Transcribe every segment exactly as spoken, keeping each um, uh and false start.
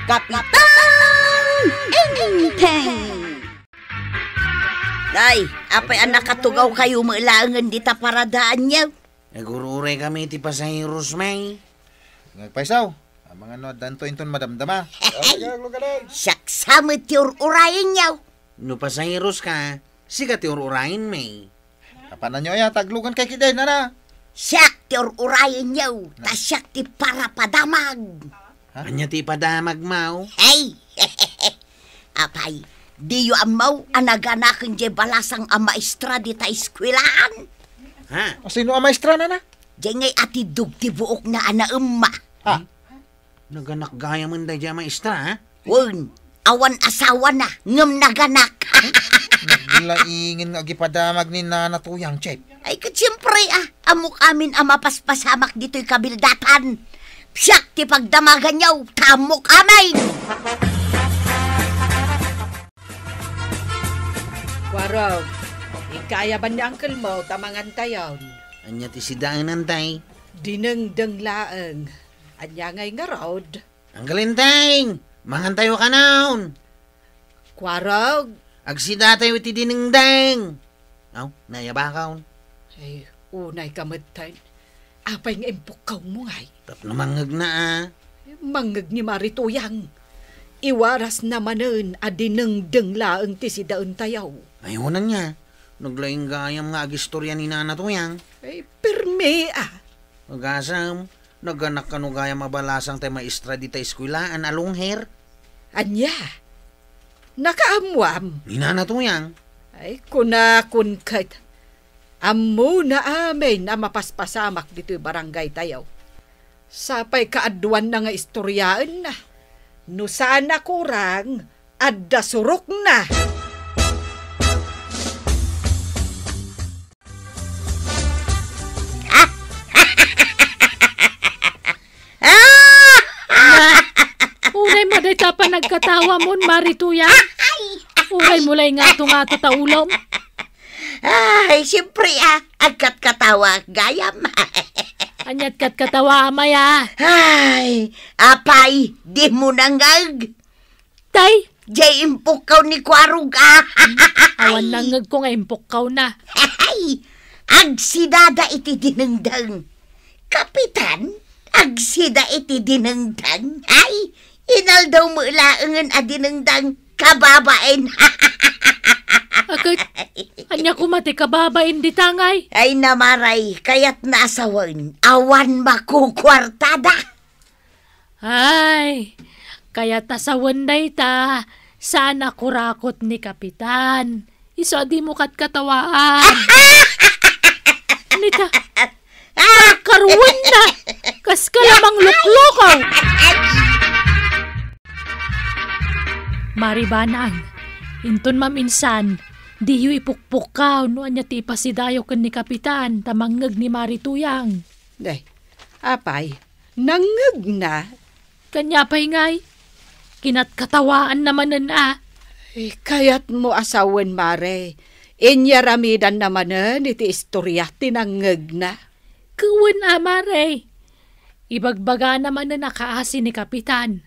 Kapitan Enteng! Day, apay a nakatugaw kayo met laengen dita paradaanyo? Nag-ur-uray kami ti pasaheros, May. Ngagpaysaw, amangan no addanto inton madamdama. Siak sa met ti ur-urayenyo. No pasaheros ka, sika ti ur-urayen, May. Apananyo aya, taglugan kay kiday, nana. Siak ti ur-urayenyo, ta siak ti parapadamag. Ha? Ania ti ipadamag, Maw? Hey! Apay, diyo ammo a naganaken jay balasang a maestra dita eskuelaan? Ha? A, sino a maestra, nana? Jay ngay a tiddog ti buokna a naemma. Ha? Naganak gayamen daydiay a maestra, ha? Wen, awan asawana, ngem naganak. Naglaingen nga agipadamag ni Nana Tuyang, Chep. Ay, ket siempre, ah, ammok amin a mapaspasamak ditoy kabildatan. Siak ti pagdamaganyo, ta ammok amin. Warog, ikayaban ni uncle mo ta mangantayon. Ania ti sidaenan, tay? Dinengdeng laeng. Ania ngay ngarud? Uncle Enteng, mangantayo kanon. Kuarog. Agsidatayo iti dinengdeng. Aw, nayabakon. Ay, unay ka metten. Apay nga impukkawmo ngay? Tapno mangngegna, a. Mangngeg ni Mari Tuyang. Iwarasna manen a dinengdeng laeng ti sidaentayo. Ay, unanna. Naglaing gayam nga agistorya ni Nana Tuyang. Ay, permi, a. Agasem, naganak kano gayam a balasang tay maestra dita eskuelaan a lungher? Ania? Nakaammuam? Ni Nana Tuyang. Ay, kunakon ket, ammona amin a mapaspasamak ditoy barangaytayo. Sapay kaaduanna nga istoryaenna. No saan a kurang, adda surokna. Uray mo dayta panagkatawamon, Mari Tuyang? Uray mo lay ngato-ngato ta ulom? Ay, siyempre, a, agkatkatawa gayam. Aniat katkatawa, amay, a? Ay, apay, dimo nangngeg? Tay? Jay impukkaw ni Kuarog, a. Awan nangngegko nga impukkawna. Ay, agsidada iti dinengdeng. Kapitan, agsida iti dinengdeng. Ay, inaldaw met laengen a dinengdeng, kababain. Aket, ania koma ti kababain dita ngay? Ay, Mari, kayatna a sawen, awan makukuartada. Ay, kayat a sawen dayta, saan a kurakot ni Kapitan. Isu a dimo katkatawaan. Nita, karuenna, kas ka la mangluklukaw. Mari Banang, inton maminsan, diyo ipukpukkaw no ania ti ipasidayo ken ni Kapitan ta mangngeg ni Mari Tuyang. Day, apay, nangngegna? Kaniapay ngay? Kinatkatawaanna manen a. Ay, kayatmo a sawen, Mari. Inyaramidanna manen iti istoria ti nangngegna. Wen a, Mari. Ibagbagana manen a kaasi ni Kapitan.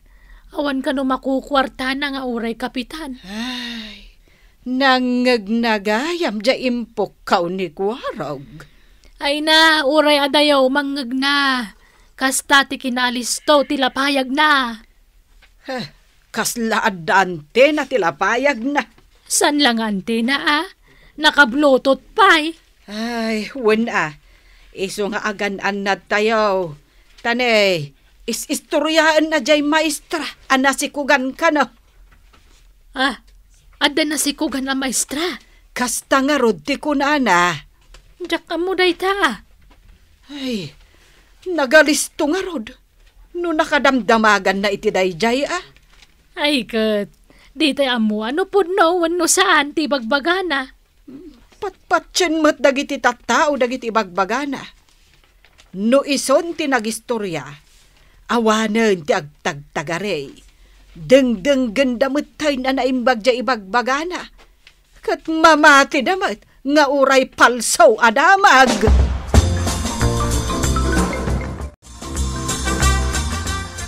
Awan kano makukuartana nga uray Kapitan. Ay, nangngegna gayam jay impukkaw ni Kuarog. Ay na, uray adayo, mangngegna. Kasta ti kinalisto ti lapayagna. Heh, kasla adda antena ti lapayagna. Saan la nga antena, a? Naka-Bluetooth pay. Ay, wen a. Isu nga agan-annadtayo. Ta ne, is-istoryaenna jay maestra a nasikogan kano. Ah, adda nasikogan a maestra? Kasta ngarud ti kunana. Diak ammo dayta. Ay, nagalisto ngarud. No nakadamdamaganna iti daydiay, a? Ay, ket, ditay ammo a no pudno wenno saan ti ibagbagana. Patpatien met dagiti tattao dagiti ibagbagana. No isun ti nagistoria, awanen ti agtagtagari. Dengdenggenda metten a naimbag jay ibagbagana. Ket mamatida met nga uray palso a damag.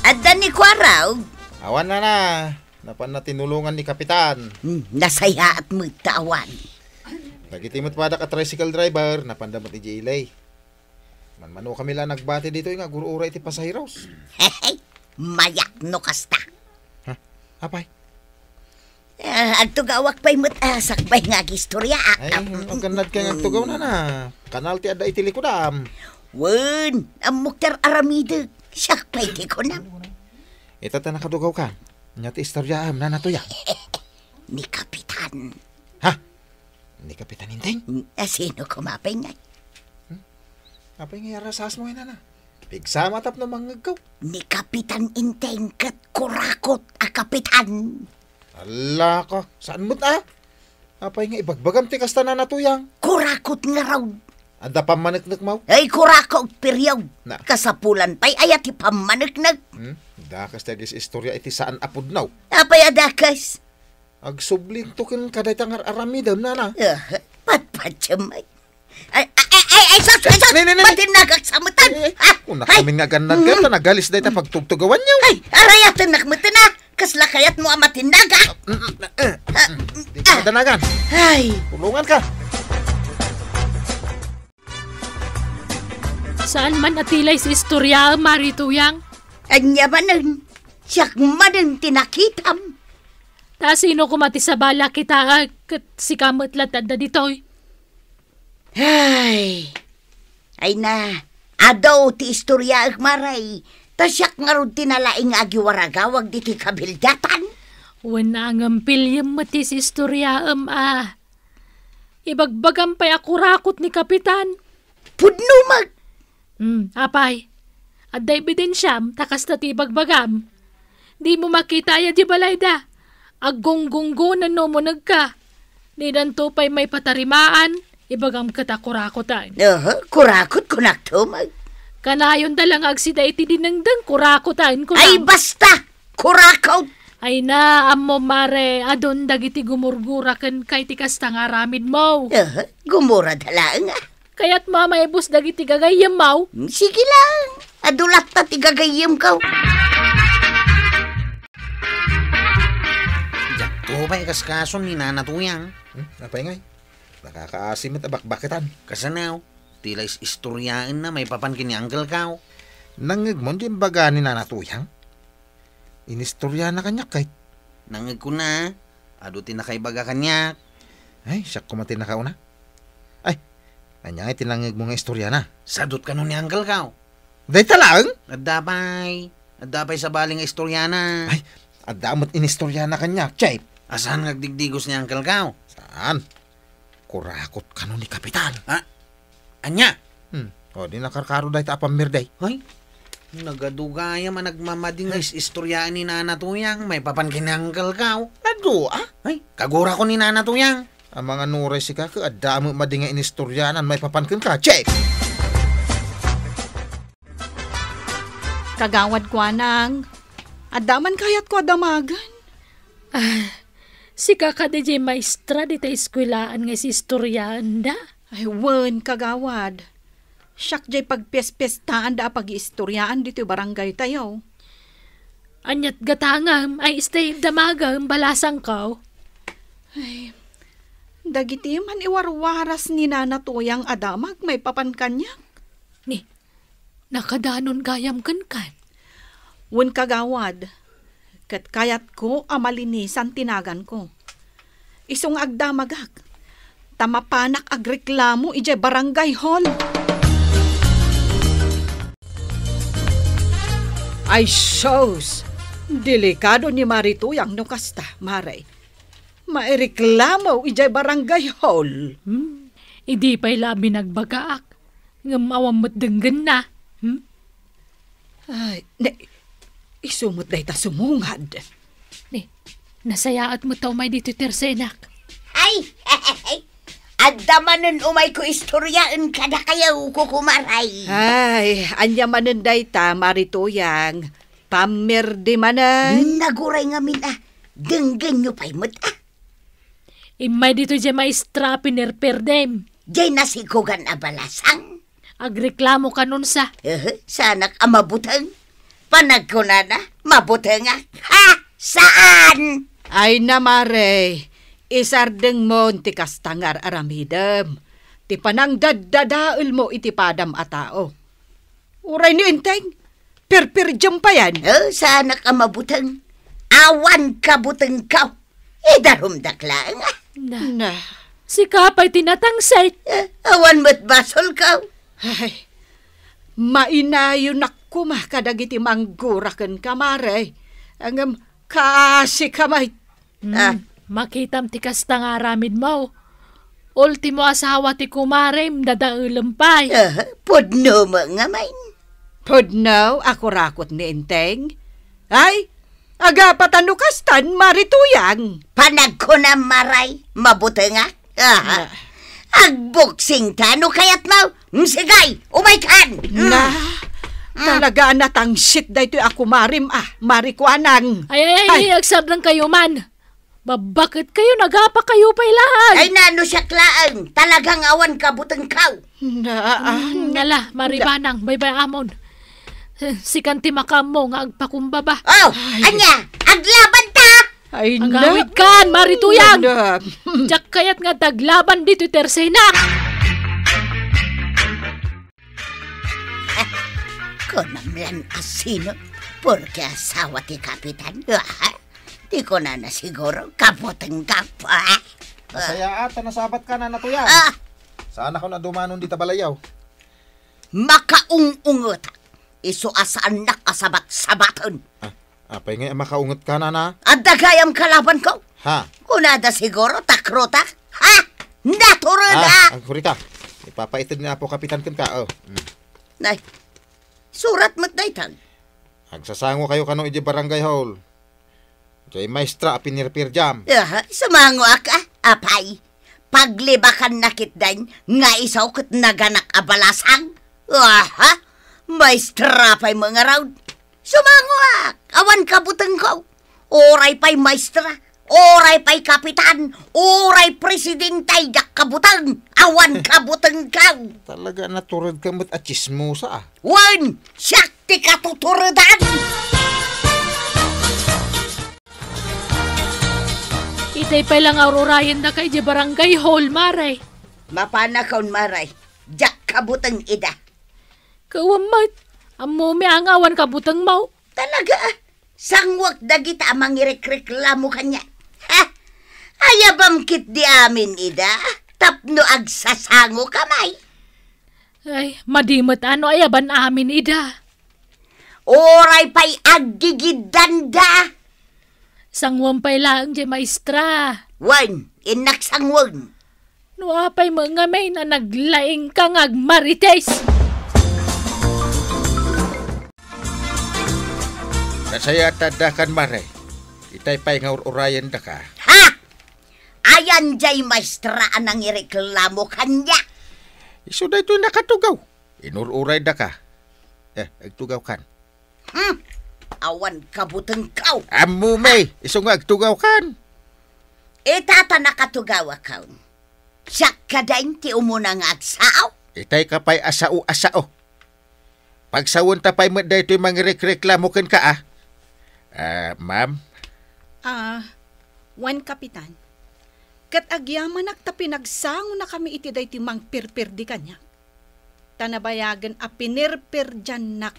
Adda ni Kuarog, Awan, nana. Napanna tinulongan ni Kapitan. Hmm, nasayaat met ta awan. Dagiti met padak a tricycle driver, napanda met idiay ili. Manmanokami la nagbati ditoy nga agur-uray ti pasaheros. Mayak no kasta. Ha? Apay? Ah, agtugawak pay met a sakbay nga agistorya. Ay, agannad ka nga agtugaw, nana. Kanal ti adda iti likudam. Wen, ammok ti ar-aramidek. Siak pay ti kunam. Ita ta nakadugawka. Ania ti istoryaem, Nana Tuyang? Ni Kapitan. Ha? Ni Kapitan Enteng? Mm, a, sino koma pay ngay? Hmm? Apay nga iyarasasmo, nana? Pigsama tapno mangngegko. Ni Kapitan Enteng ket kurakot a kapitan. Ala ka, saan met a? Apay nga ibagbagam ti kasta, Nana Tuyang? Kurakot ngarud. Adda pammaneknekmo? Ay, kurakot, period. Na. Kasapulan pay aya ti pammaneknek? Hmm? Dakas ti agistorya iti saan a pudno. Apay a dakas? Agsublinto kenka dayta nga ar-aramidem, nana. Ah, patpatiem, ay. Ay, ay, ay, ay, ay, sus, ay, sus! Ne, ne, ne, ne. Matinnagak sa metan. Eh, eh, ah, kuna ay. Kami nga agannad ka, ta nagalis dayta pagtugtugawanyo. Ay, arayatennak metten, ah. Kasla kayatmo a matinnagak? Mm, mm, eh, ah, mm, di ah. Ka madanagan. Ay. Tulungan ka. Saan man a tilay si istoryaem, Mari Tuyang? Ania manen? Siak manen ti nakitam. Ta sino koma ti sabali a kitaek ket sika met la ti adda ditoy? Ay. Ay na, adu ti istoryaek, Mari. Ta siak ngarud ti nalaing nga agiwaragawag ditoy kabildatan. Wen a ngem piliem met ti istoryaem a. Ibagbagam pay a kurakot ni Kapitan. Pudno met. Hmm, apay. Adda ebidensiam ta kasta ti ibagbagam. Dimo makita aya di balayda. Aggunggunggona no umunegka. Dinanto pay maipatarimaan, ibagam ket a kurakotan. Oho, kurakot kunakto met. Kanayonda la nga agsida iti dinengdeng, kurakotan kunam. Ay, basta! Kurakot! Ay na, ammom, Mari, adun dagiti gumurgura kenka iti kasta nga aramidmo. Aha, gumurada laeng, ah. Kayatmo a maibus dagiti gagayyemmo? Hmm, sige lang. Adu latta ti gagayyemko. Diakto pay kaskason ni Nana Tuyang. Hmm, apay ngay? Nakakaasi met a bakbaketan. Kasano? Ti la is-istoryaenna maipapan ken ni Uncle Kao. Nangngegmo ti imbaga ni Nana Tuyang? Inistoriana kaniak, ket. Nangngegkona, adu ti nakaibaga kaniak. Ay, siak koma ti nakauna. Ay, ania ngay ti nangngegmo nga istoriana? Sadot kano ni Uncle Kao. Dayta laeng? Adda pay. Adda pay sabali nga istoriana. Ay, adda met inistoriana kaniak, Chief. A, saan nga agdigdigos ni Uncle Kao? Saan? Kurakot kano ni Kapitan. Ah, ania? Hmm. O, di nakarkaro dayta a pammirdi. Ay, nagadu gayam a nagmamadi nga is-istoryaen ni Nana Tuyang, maipapan ken ni Uncle Kao. Adu, ah? Ay, kagurako ni Nana Tuyang. Amangan uray sika, ket adda met madi nga inistoryanan, maipapan kenka, Chief. Kagawad Kuanang, adda man kayatko a damagen? Ah, sika kadi diay maestra dita eskuelaan nga isistoriaenda? Ay, wen, kagawad. Siak diay pagpiespestaanda a pagiistoriaan ditoy barangaytayo. Aniat gatangem, ay, stay, damagem, balasangko. Ay, dagiti man iwarwaras ni Nana Tuyang a damag maipapan kaniak. Ni, Nakadanon gayam kenkan. Wen, kagawad, ket kayatko a malinisan ti naganko. Isu nga agdamagak, ta mapanak agreklamo idiay barangay hall. Ay, sus! Delikado ni Mari Tuyang no kasta, Mari. Maireklamo idiay barangay hall. Hmm, idi pay la a binagbagaak. Ngem awan met denggenna. Hmm? Ay, ne, isu met dayta sumungad. Ni, nasayaat met ta umay ditoy tersenak. Ay, adda manen umayko istoriaen kadakayo, kukumaray. Ay, ania manen dayta, Mari Tuyang? Pammirdi manen. Naguray ngamin a, denggenyo pay met a. Immay ditoy diay maestra a pinerperdem. Diay nasikogan a balasang. Agreklamo kanon sa. Ehe, saanak a mabuteng. Panagkunana, mabutengak. Saan? Ay na, Mare, isardengmon ti kasta nga ar-aramidem, ti panangdaddadaelmo iti padam a tao. Uray ni Enteng, pirpirdiam payen. Oh, saanak a mabuteng. Awan kabutengko. Idarumdak laeng, ah. Na. Na. Sika pay ti natangsit. Eh, awan met basolko. Ay, mainayonak koma kadagiti manggura kenka, Mare. Ngem kaasika met. Hmm, Ah. makitam ti kasta nga aramidmo. Ultimo asawa ti kumarem, dadaelem pay. Ah, pudno mo ngamin. Pudno a kurakot ni Enteng? Ay, agapatan no kastan, Mare Tuyang. Panagkunam, Mare, mabutengak. Ah. Ah. Agboksingta no kayatmo. Mm, sige, umaykan. Mm. Na, Mm. talaga a natangsit daytoy a kumarem, ah, Mare Kuanang. Ay, ay, ay, Ay. ay, agsardengkayo man. Babaketkayo, nagapakayo pay laeng. Ay, nano siak laeng. Talagang awan kabutengko. Na, ah, Mm, nala, Mare Na. Banang, baybay-amon. Sikan ti makaammo nga agpakumbaba. Oh, Ay. ania? Aglabanta! Ay, na. Agawidkan, Mare Tuyang! Na. Diak kayat nga aglaban ditoy tersenak. Kunam lan a sino, porke asawa ti kapitan. Ah, ti kunana siguro, kabutengko. Ah. Nasayaat ta nasabatka, Nana Tuyang. Ah. Saanakon a dumanon dita balayyo. Makaung-ungetak. Isu a saannak a sabat-sabaten. Ah, apay ngay a makaungetka, Nana? Adda gayam kalabanko. Ha? Kunada siguro, takrotak. Ha? Naturod, Ah, ha? agkurika. Ipapaited ni Apo Kapitan kenka, oh. Mm. Nay, surat met daytan. Agsasangokayo kano idiay barangay hall. Jay maestra a pinirpirdiam. Aha, sumangoak, ah, apay. Paglibakanna ketdin nga isu ket naganak a balasang. Aha, maestra pay mangarud. Sumangoak, awan kabutengko. Uray pay maestra, uray pay kapitan, uray presidente, diak kabuteng, awan kabutengko. Talaga, naturedka met a tsismosa, ah. Wen, siak ti katuturedan! Itay pay la nga ur-urayendaka idiay barangay hall, Mare. Mapanakon, Mare. Diak kabuteng ida. Kawan met, ammom a nga awan kabutengmo. Talaga, ah. Sangoek dagita a mangirikreklamo kaniak. Ha? Ayabam ketdi amin ida, tapno agsasangoka, May. Ay, madi met a no ayaban amin ida. Uray pay aggigiddanda. Sangoem pay laeng jay maestra. Wen, innak sangoen. No apay met ngamin a naglaingka nga agmarites. Nasayaat ta addakan, Mare. Itay pay nga ur-urayendaka. Ha? Ayan jay maestra a nangireklamo kaniak. Isu daytoy nakatugaw. Inur-uraydaka. Eh, agtugawkan. Hmm. Awan kabutengko. Ammom, isu nga agtugawkan. Ita ta nakatugawakon. Siak kadin ti umuna nga agsao. Itay ka pay a sao a sao. Pagsawen ta pay met daytoy mangirekreklamo kenka, ah. Ah, ma'am? Ah, wen, Kapitan. Ket agyamanak ta pinagsangonakami iti daytoy mangpirpirdi kaniak. Ta nabayagen a pinirpirdiannak.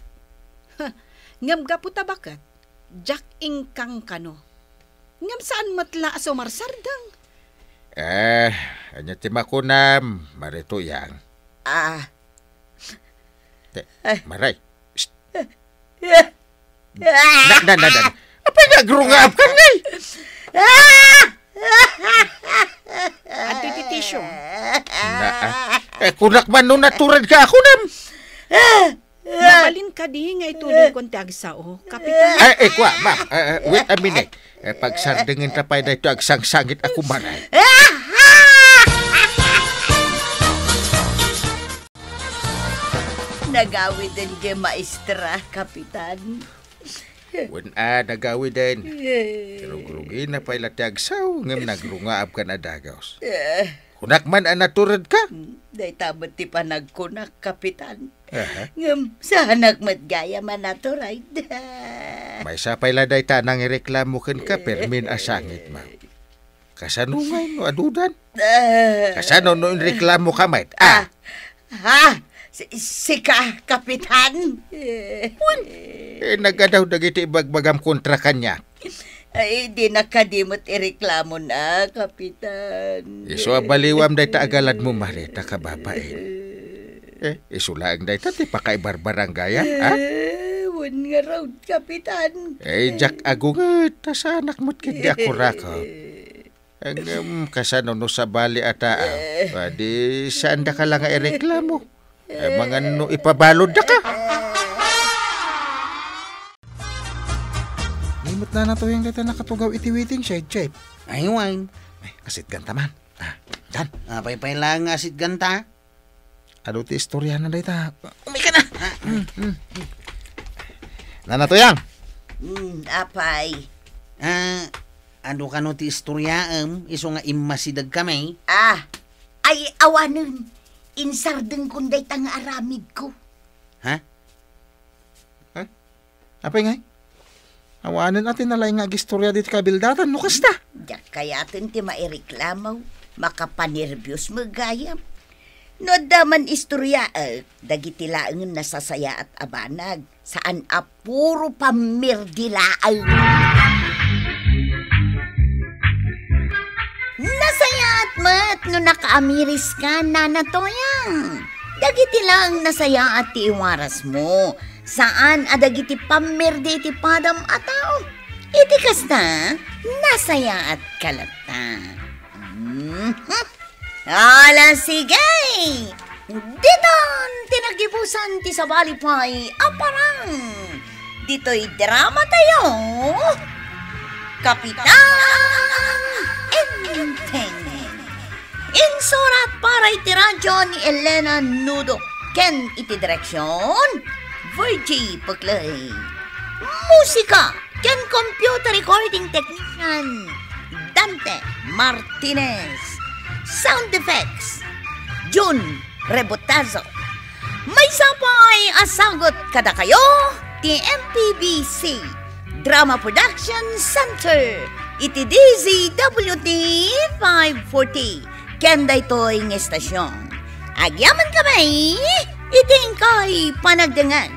Ngem gapu ta baket, diak ingkangkano. Ngem saan met la a sumarsardeng. Eh, ania ti makunam, Mare Tuyang? Ah. Te, Ay. Maray. Psst. Eh. Na, na, na, na. Apay nga agrungaap ka, ngay? Adtoy ti tissue. Na, ah. Eh, kunak man no natured ka, ako nam. Mabalin kadi nga itulongkon ti agsao, Kapitan? Ay, eh, kwa, ma'am. Eh, eh, wait a minute. Eh, pagsardengen ta pay daytoy agsangsangit a kumaray. Nagawiden jay maestra, Kapitan. Wen a, nagawiden. Eh. Rugrugina pay la ti agsao, ngem nagrungaap kan a dagus. Eh. Kunak man a natured ka? Hmm, dayta met ti panagkunak, Kapitan. Aha. Ngem, saanak met gayam a natured. Maysa pay la dayta a nangireklamo kenka, permin a sangitmo. Kasano ngay no adudan? Ah. Kasano no inreklamoka met? Ah. Ah. Ha? Si-, sika, Kapitan? Wen, eh, nagadaw dagiti ibagbagam kontra kaniak. Ay, dinak kadi met ireklamona, Kapitan. Isu a baliwam dayta a galadmo, Mare, ta kababain. Eh, isu laeng dayta ti pakaibarbarangayam, ha? Eh, wen ngarud, Kapitan. Eh, diak agunget, ta saanak met ketdi a kurakot. Ngem, kasano no sabali a taaw? Eh. Adi, saandaka la nga ireklamo. Eh, amangan no ipabaloddaka. Ni met Nana Toyang dayta nakatugaw iti waiting shed, Chef. Ay, wen. Ay, asitganta man. Ah, dian. Apay pay laeng nga asitganta? Adu ti istoriana dayta. Umay ka na. Ah. Mm, mm. Nana Toyang. Mm, apay. Ah, adu kano ti istoriaem, isu nga immasidegkami? Ah, ay awanen. Insardengkon dayta nga aramidko. Ha? Ha? Apay ngay? Awanen a ti nalaing nga agistoria ditoy kabildatan no kasta. Diak kayaten ti maireklamo. Makapanerbios met gayam. No adda man istoriaek, dagiti laengen nasasayaat a banag. Saan a puro pammirdi laeng. Nasayaat met no nakaamiriska, Nana Toyang. Dagiti laeng nasayaat ti iwarasmo. Saan a dagiti pammirdi iti padam a tao. Iti kasta, nasayaatka latta. Mhm. Ala, sige! Ditan ti nagibusan ti sabali pay a parang. Ditoy drama tayo, Kapitan Enteng. Insurat para iti radyo ni Elena Nudo ken iti direksyon, Virgie Peclay. Musika ken computer recording technician, Dante Martinez. Sound effects, Jun Rebotazo. Maysa pay a sagut kadakayo ti M P B C Drama Production Center iti D Z W T five forty. Ken daytoy nga estasyon, agyamankami iti inkay panagdengngeg.